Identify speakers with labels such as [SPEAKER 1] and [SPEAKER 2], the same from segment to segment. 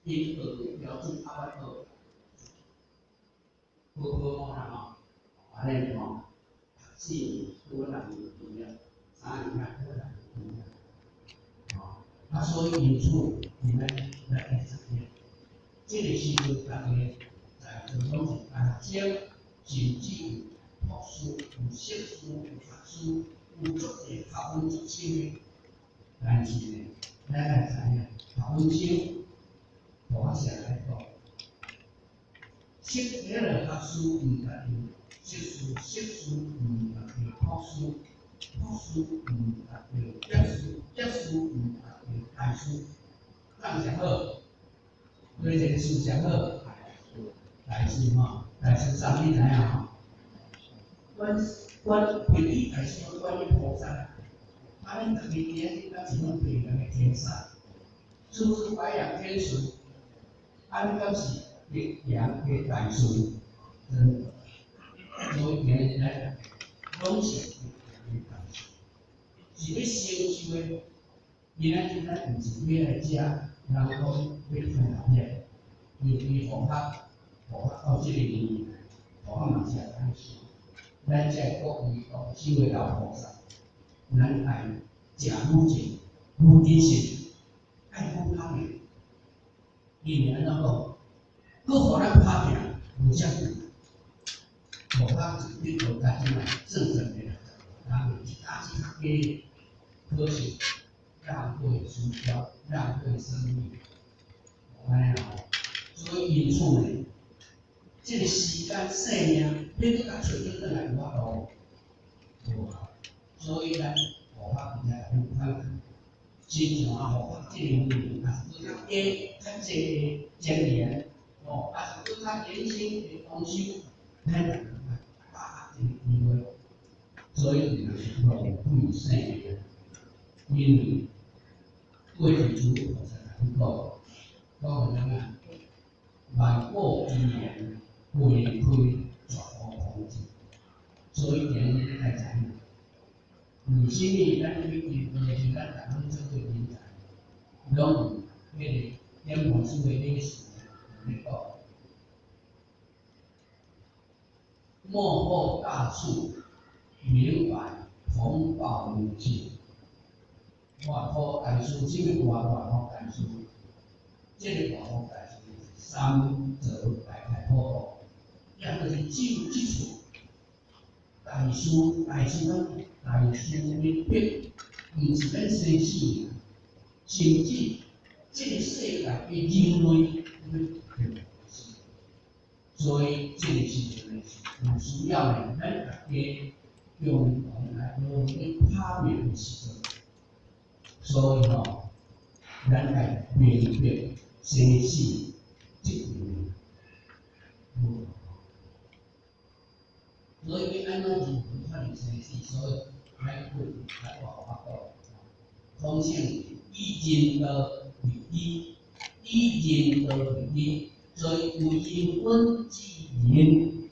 [SPEAKER 1] 𪜶學的標準較阮學好好啦吼，按呢吼，讀4年拄好6年對了，3年啊拄好6年對了，吼，啊所以因此，今仔日咱愛知影，這个時陣逐家在座攏是大學生，甚至有博士、有碩士、有學士，有足濟學問足深的，但是呢，咱愛知影，學問深，無法寫來講。識彼个學士毋代表碩士，碩士毋代表博士，博士毋代表博士，博士毋代表大師。敢上好？對一个師上好？大師吼，大師啥你知影吼？阮阮皈依大師，觀音菩薩，啊，咱逐家今日敢是阮白人的天使，是不是白羊天使？按呢敢是白羊的大師？真的，所以今日咱攏是白羊的大師，是欲成就的。今仔日咱毋是欲來遮，人講欲聽大片，尤其佛學，佛學到這个年代，佛學嘛是會當想。咱這各位同修的老菩薩，咱愛誠愈靜，愈謹慎，愛愈打拼。因為按怎講，閣予咱拍拼，無遮困難。佛學一直到今仔算算的60外年，一家子較低，可惜浪費時間，浪費生命，按呢吼。所以因此呢，這个時間生命，欲閣共揣轉轉來有法度無？所以咱佛學佇遮共恁講，親像啊佛學這个方面，也是閣較加較濟的精研，哦，也是閣較年輕的同修，咱逐个愛把握這个機會。所以毋是浪費生命，因為過去諸菩薩共阮講，講啥物啊？萬古因緣，花開絕無空盡。所以今日咱愛知影，為啥物咱去見過時，咱逐攏做伙人才，攏有彼个點法師的禮事咧講。幕後大樹明白同報母親，外婆大師，啥物外外婆大師？這个外婆大師是三澤大開普度，也就是只有這處大師，大師咱大師的筆，毋是咱生死，甚至這个世界的人類，所以這個時陣呢是有需要呢，咱大家共同來努力拍拼的時陣。所以吼，咱愛明白生死這個無。所以欲按怎如何脫離生死？所以來過來我法講，空性以人道為依，以人道為依，所以為因本之仁，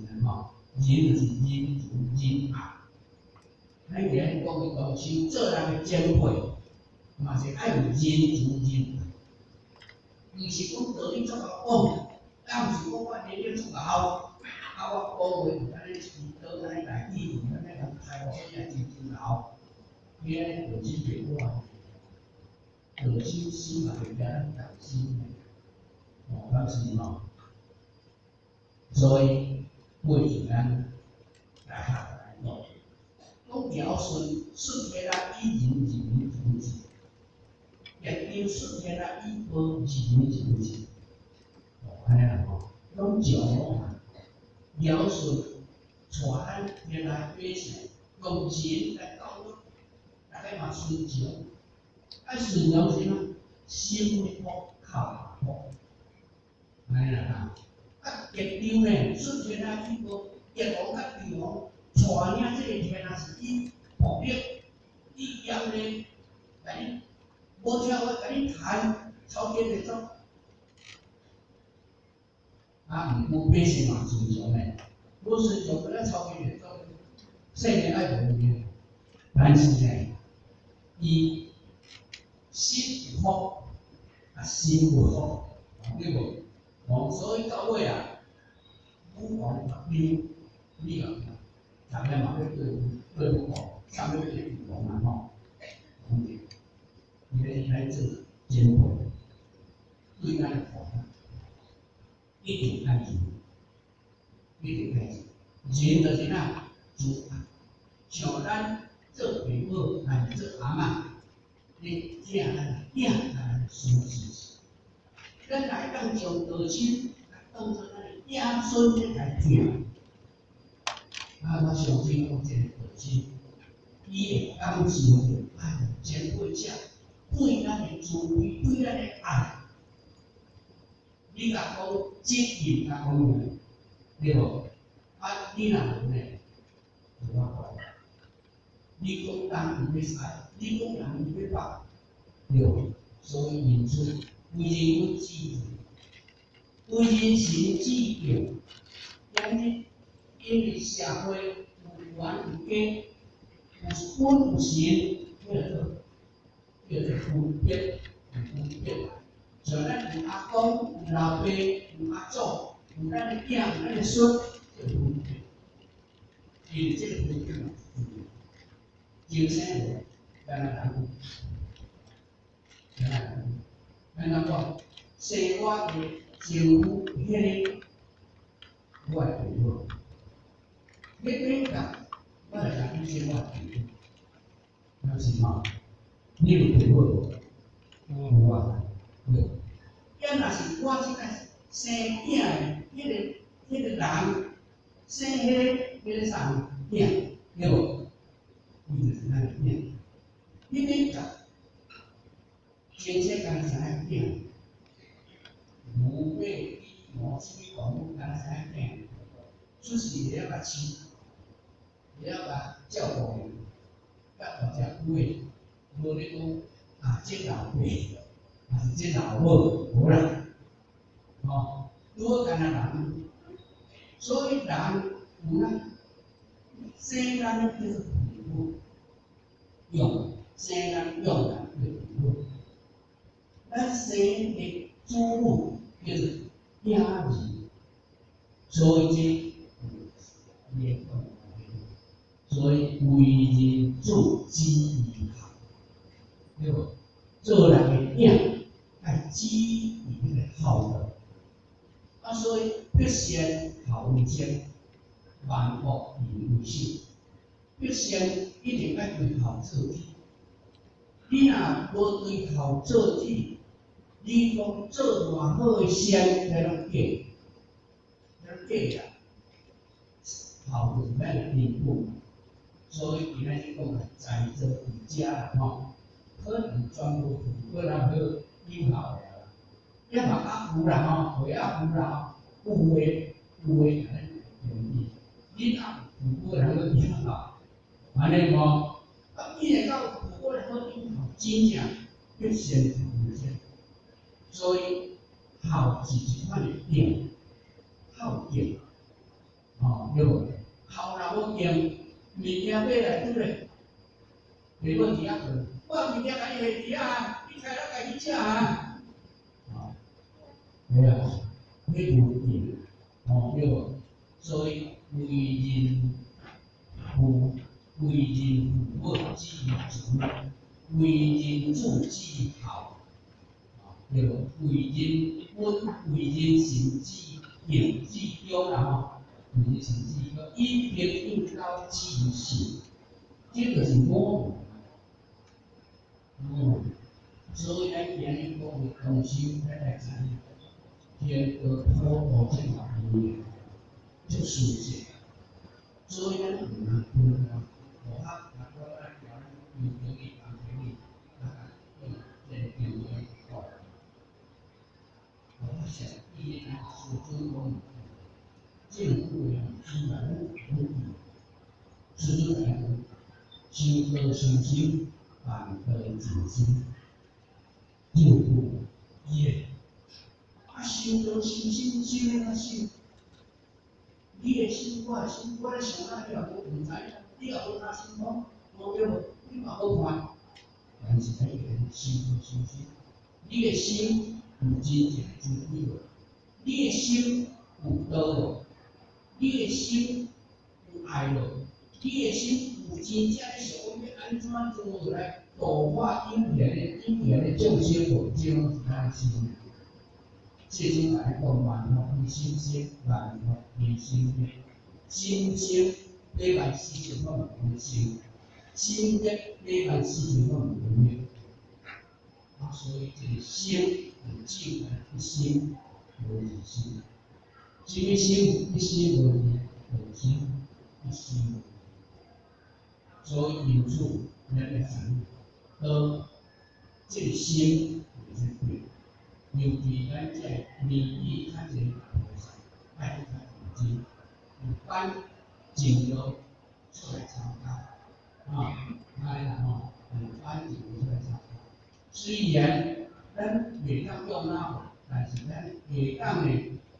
[SPEAKER 1] 仁吼，仁就是仁慈仁愛。咱今日講的同修做人的前輩，嘛是愛有仁慈仁愛，毋是講道理足𠢕講，啊毋是講我年齡足𠢕，啊我講話有按呢一支刀按呢來記住，按呢共開我，所以也真真𠢕。你按呢道心袂我，道心心嘛袂驚咱動心的，哦，敢是吼？所以過去咱大學來講，講堯舜順天啊，以仁為主治；研究順天啊，以報仁為治。哦，按呢啦吼，攏像啊，堯舜帶咱天下百姓用仁來教育，逐家嘛順從。啊，順從是啥？心會服，口服，按呢啦哈。啊，桀紂呢，順天啊，以報桀王佮紂王帶領這个天下是以暴力、以嚴厲，共你無聽話，共你彈，抄家就走。啊，毋過百姓嘛順從呢，無順從，閣來抄家就走。生命愛無命，但是呢，伊心有福，啊心無好，對無？哦，所以到尾啊，武王伐劉，你也大家嘛欲對付對付王，啥物對付王啊吼？講者，伊咧來做前輩，對咱的父母一定愛仁，一定愛仁。仁就是啥？慈愛。像咱做爸母，還是做阿嬤，咧疼咱的囝，咱的孫子，咱若會當將道親當做咱的子孫咧來疼。啊，我相信講這个道親，伊會感受著，哎，前輩者對咱的慈悲，對咱的愛。你若講責任，較講呢，對無？啊，你若無呢，無法度。你講東毋欲西，你講南毋欲北，對無？所以因此，為人君子，為人臣子敬。今日因為社會有緣有家，有君有臣，叫做叫做分別，有分別。像咱有阿公、有老爸、有阿祖、有咱的囝、有咱的孫，叫分別。因為這個分別嘛，精神無，敢若人，敢若人，咱怎講？生我的丈夫，彼个我的爸母，彼邊個我來講，伊生我的爸母，表示吼，你有爸母無？有啊，對。啊，若是我這個生囝的彼个人，生彼个啥囝，對無？伊就是咱的囝。彼邊個精神敢若是咱囝，牛馬豬毛啥物動物敢若是咱囝，出世會曉共飼，會曉共照顧，較大隻久的，無咧講啊，這老爸，還是這老母，無啦，吼，拄好敢若人，所以人有咱生咱的叫做父母，養生咱養咱叫父母，咱生的子女叫做囝兒，所以這所以為人子止於孝，對無？做人的囝愛止於彼个孝道，啊，所以百善孝為先，萬惡淫為首。百善一定愛對孝做起。你若無對孝做起，你講做偌好的善，彼攏假，彼攏假啦。孝就是咱的根本，所以今仔日講來在座佇遮啦吼，可能全部父母人好有孝的啦，抑嘛猶有啦吼，會猶有啦吼，有的有的，咱容易。你若有父母人好有孝，按呢無？啊，既然講父母人好有孝，真正必先孝為先。所以孝是一款的敬，孝敬，吼對無？孝若無敬，物件買來拄咧，爸母佇遐睏，我物件共你下佇遐啊，你開了家己食啊，吼，對啊，彼無敬，吼對無？所以為人父，為人父母止於慈，為人子止於孝，對無？為人君，為人臣止敬止忠啦吼。為人臣止忠，以朋應交止於信，這就是五倫。所以咱今日講的東西，咱來知影天道普渡這嘛有足事實。所以咱毋通分開，無法，我來調咱有朋友、朋友，啊，用這個經驗講。我想，伊師尊講，這兩句話自然很師尊來講，修道修心，辦道盡心，這兩句耶。啊，修道修心，修哪修？你的心，我的心，我咧想啊，你也無毋知，你也無他心講，無對無？你嘛無看，但是咱一個修道修心，你的心有真正慈悲無？你的心有道無？你的心有愛無？你的心有真正咧想講欲按怎做來度化有緣的眾生無？這攏是咱的心。世尊共你講萬法唯心生，萬法唯心滅。心生，百萬四千法無生；心滅，百萬四千法無滅。啊，所以這个心有正一心無二心。啥物心？一心無二，二心一心無二。所以因此，咱愛知影，當這个心袂使變，尤其咱這年紀較濟的菩薩，愛閣較認真，有班進路出來參加，啊，按呢啦吼，有班進路出來參加。雖然咱袂當用腦，但是咱會當呢，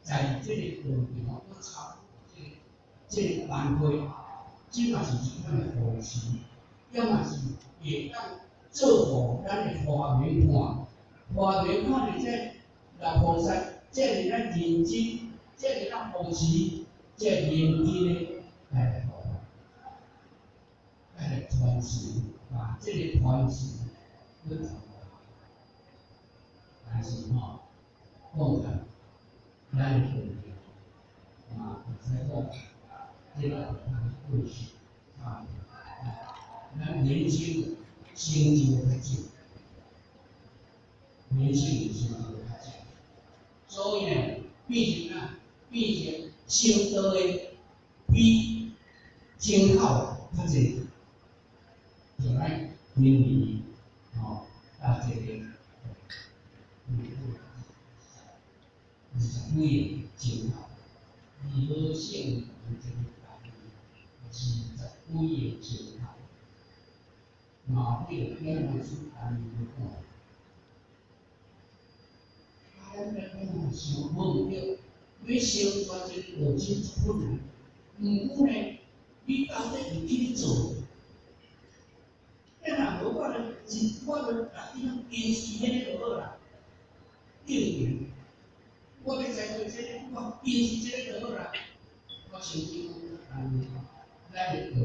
[SPEAKER 1] 在這個道場閣參這個班會，這嘛是一款的護持，也嘛是會當做予咱的華嚴看，華嚴看著這老菩薩遮爾仔認真，遮爾仔護持，遮認真的來護法，來傳承，把這個傳承閣傳落來。但是吼，講來，咱的道場嘛會使講，這個較過時，啊，咱年輕的成就較少，年輕人成就較少，所以呢，變成啊，變成修道的比牲口較濟，就來明年吼，啊，這個20幾個牲口，二好省有一個單位，20幾個牲口，嘛彼個點來出單位來看，啊，咱咧咱嘛想無毋對，欲成全一个道心足困難，毋過呢，你到底有去咧做？咱若無我就一，我就逐日攏堅持彼个就好啦。對毋對？我欲栽培這个，我堅持這个就好啦。我相信講，按呢，咱的道理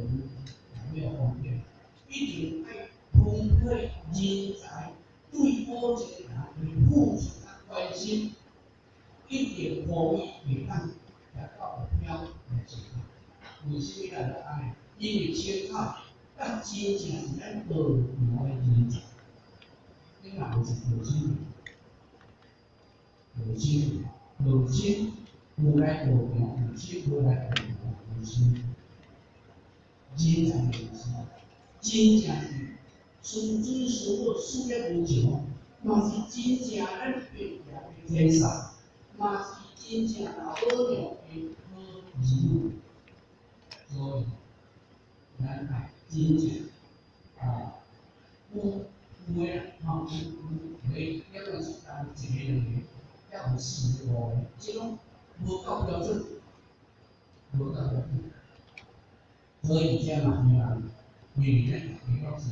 [SPEAKER 1] 若欲方便，一定愛分配人才，對某一个人的付出佮關心，一定予伊會當達到目標來成功。為啥物咱會按呢？因為牲口佮真正是咱道場的人才，你若無是道心，道心，道心有來道場，有心無來道場，無心。人才的意思，真正是師尊師母事業無窮，嘛是真正咱白爺的天使，嘛是真正老母娘的好兒女。所以，咱愛真正啊，有有的吼，有有的，抑閣是當一个兩個，抑有四个五个，這攏無夠標準，無夠標準。所以這嘛希望，因為咱逐家攏是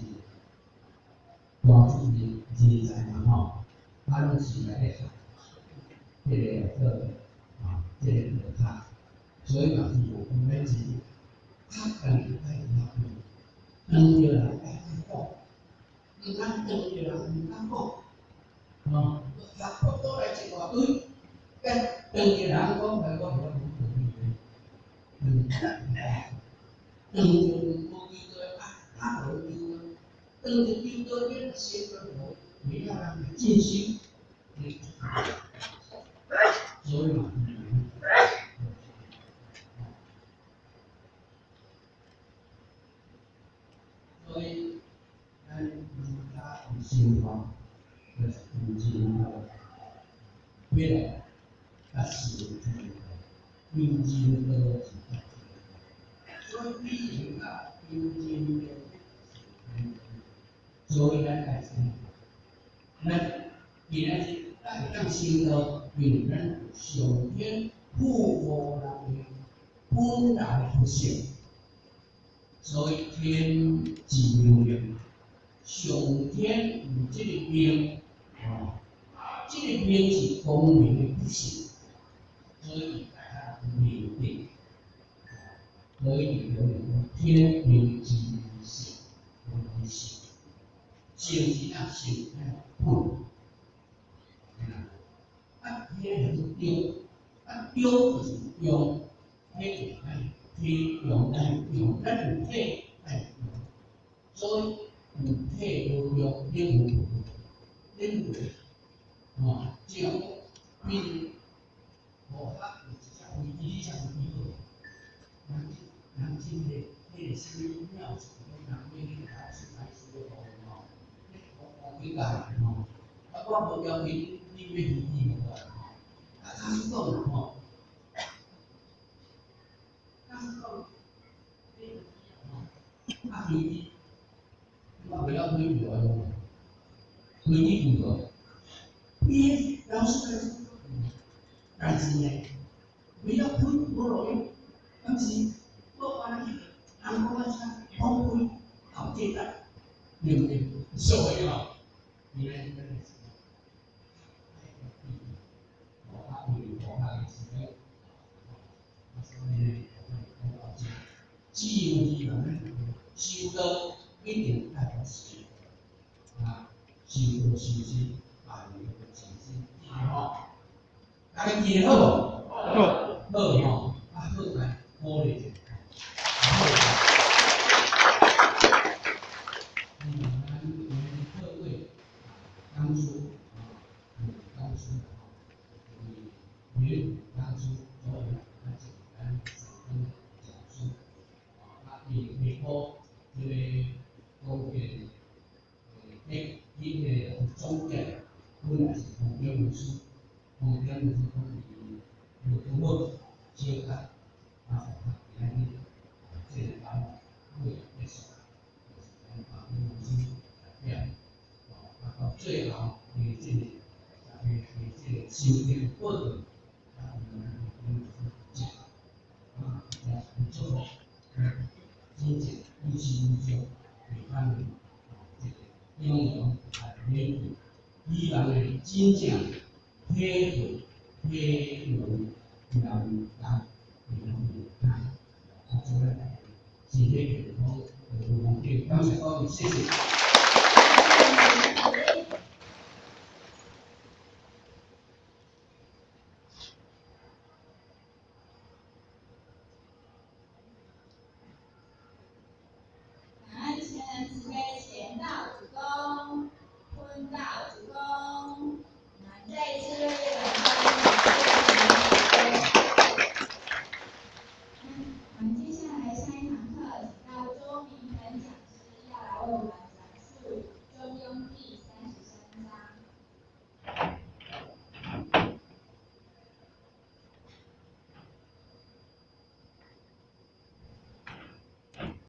[SPEAKER 1] 大主人人才嘛吼，啊攏是來咧學這个做啊，這个道塔，所以嘛希望講咱是較家己愛曉用，當著人愛講，毋通當著人毋敢講，吼，學佛倒來一大堆，但當著人講來，我袂曉講道理的，當著無規矩啊，啊無丟，當著丟刀變先個無，袂曉人來進修，所以嘛，所以咱儒家的生活就是真好，欲來達成這個有人道是較重要，所以比人較有人道，所以咱愛怎樣？咱今仔日咱會當成道，因為咱有上天賦予人的本來佛性，所以天之明命，上天有這个命，哦，這个明是光明的不是，所以大家明定，所以就講天明之性，明性，性是哪性？本，啊，天是中，啊中就是用，體就是愛體用來用，咱有體愛用，所以有體無用，等於無，等於吼，只講比如無啊，有一隻飛機，你隻飛機好，人人真個彼個啥物鳥是講人買彼個老師來師個吼，彼個烏烏幾吼，啊我無要求你買飛機無啊，啊假使講啦吼，假使講吼，啊飛機，我袂曉飛就愛用，飛機有無？伊老師來，但是呢，為了飛無路用，但是我按呢去，人講我啥講飛後這代，對毋對？所以吼，原來是這個是，啊，為國家的事業，啊，所以呢，只有希望呢，修道一定愛學習，啊，修道修身，辦個善心，記得吼，大家記得好無？
[SPEAKER 2] 好，
[SPEAKER 1] 好吼，啊好來鼓勵一下，好。嗯，咱咱各位講師啊，講師吼，就是民講師，所以咱就咱三分講師，啊，伊下晡這个講嘅，欸，彼個總結，本來是黃點老師，黃點老師講伊無拄好小可，啊，今仔日這个班尾結束，就是咱黃點老師代表，啊，到最後佇這个，佇這個修訂報告，啊，由咱黃點老師講，啊，也祝福真正有始有終，袂當這个英雄來勉勵，希望呢真正體會體會人人會當啊，做咱身體健康，有環境，感謝各位，謝謝。